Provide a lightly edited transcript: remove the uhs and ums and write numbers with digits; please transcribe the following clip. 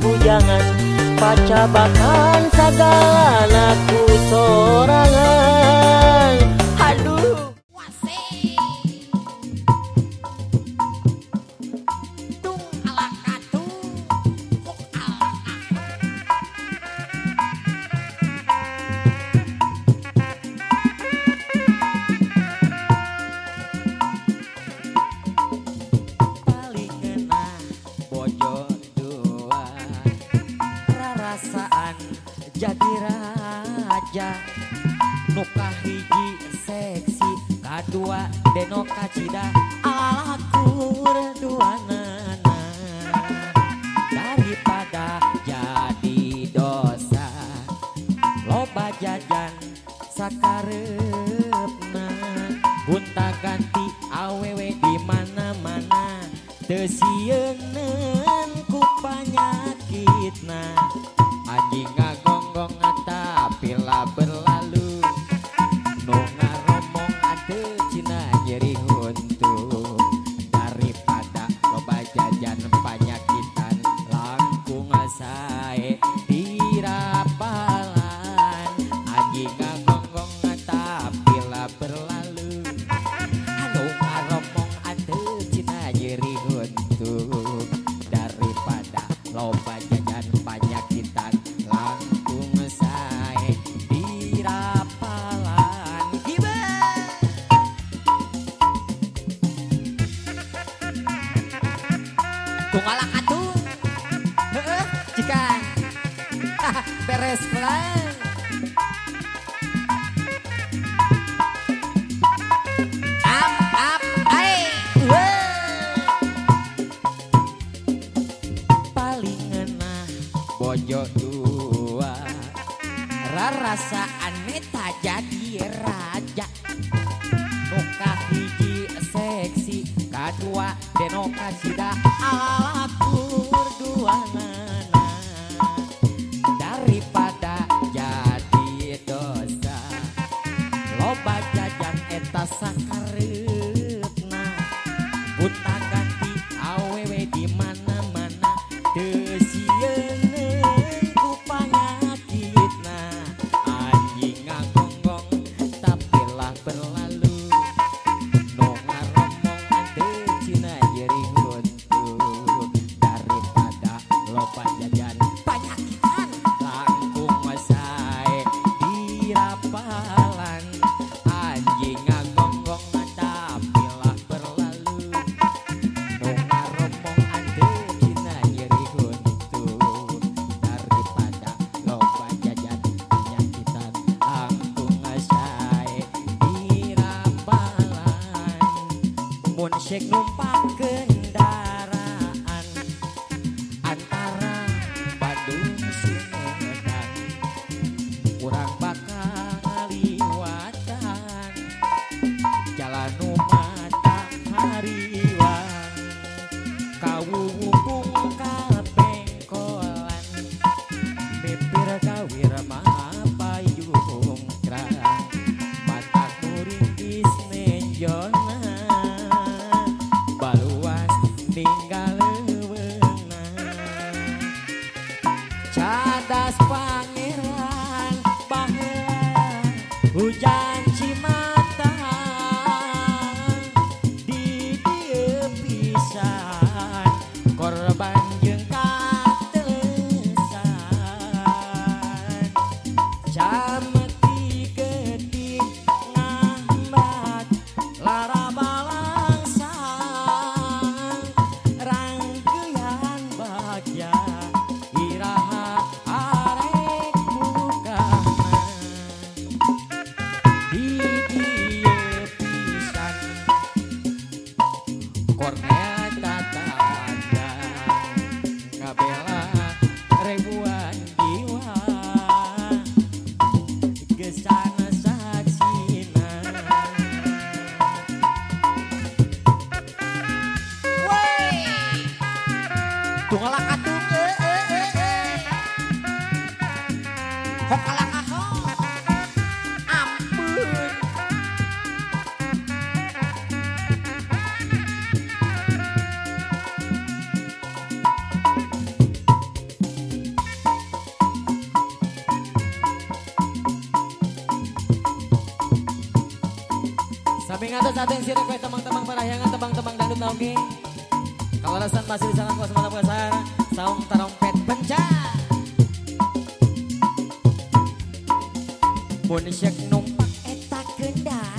Pujangan pacabakan sagalana ku sorangan. Aduh jadi raja nuka hiji seksi kadua deno kacida alakur dua nana daripada jadi dosa loba jajan sakareupna gonta ganti awewe di mana-mana teu sieuneun ku panyakitna anjing ngagonggong tapi lah berlalu nu ngaromong atuh cina nyeri huntu daripada loba jajan panyakitan langkung sae dirapalan anjing ngagonggong tapi lah berlalu nu ngaromong atuh cina nyeri huntu daripada loba jajan panyakitan langkung sae dirapalan. Giba tungalak atuh heeh jika beres pelan up up ae paling ngeunah bojo dua rarasaan eta jadi raja nuka hiji seksi kadua deno kacida alakur dua nana daripada jadi dosa loba jajan eta sakareupna buta ganti awewe di mana-mana teu sieuneun ku panyakitna anjing ngagonggong tapi lah berlalu nu ngaromong atuh cina nyeri huntu daripada loba jajan panyakitan langkung sae dirapalan anjing ngagonggong tapi lah berlalu nu ngaromong atuh cina nyeri huntu daripada loba jajan panyakitan langkung sae dirapalan. Mun syek numpak kendaraan antara Bandung Sumedang urang bakal ngaliwatan jalan nu mata hariwang kawuwung ka pengkolan mipir kawir mapayungkrang mata kuring geus nenjona baluas ninggal leuweungna cadas pangeran baheula hujan cimata di dieu pisan korban jeung katelesan cameti getih ngambat lara balangsang rangkeuyan bagya iraha arek mukana di dieu pisan Kornea tatandang ngabela ribuan jiwa gesana saksina. Woi tungalak atuh hokalak ahok ampun Ingat atensi request teman-teman parahyangan tebang-tebang dangdut oke. Kalau alasan masih di sangat kuasa malam kasar, saung tarompet pencah. Mun syek numpak eta kendaraan.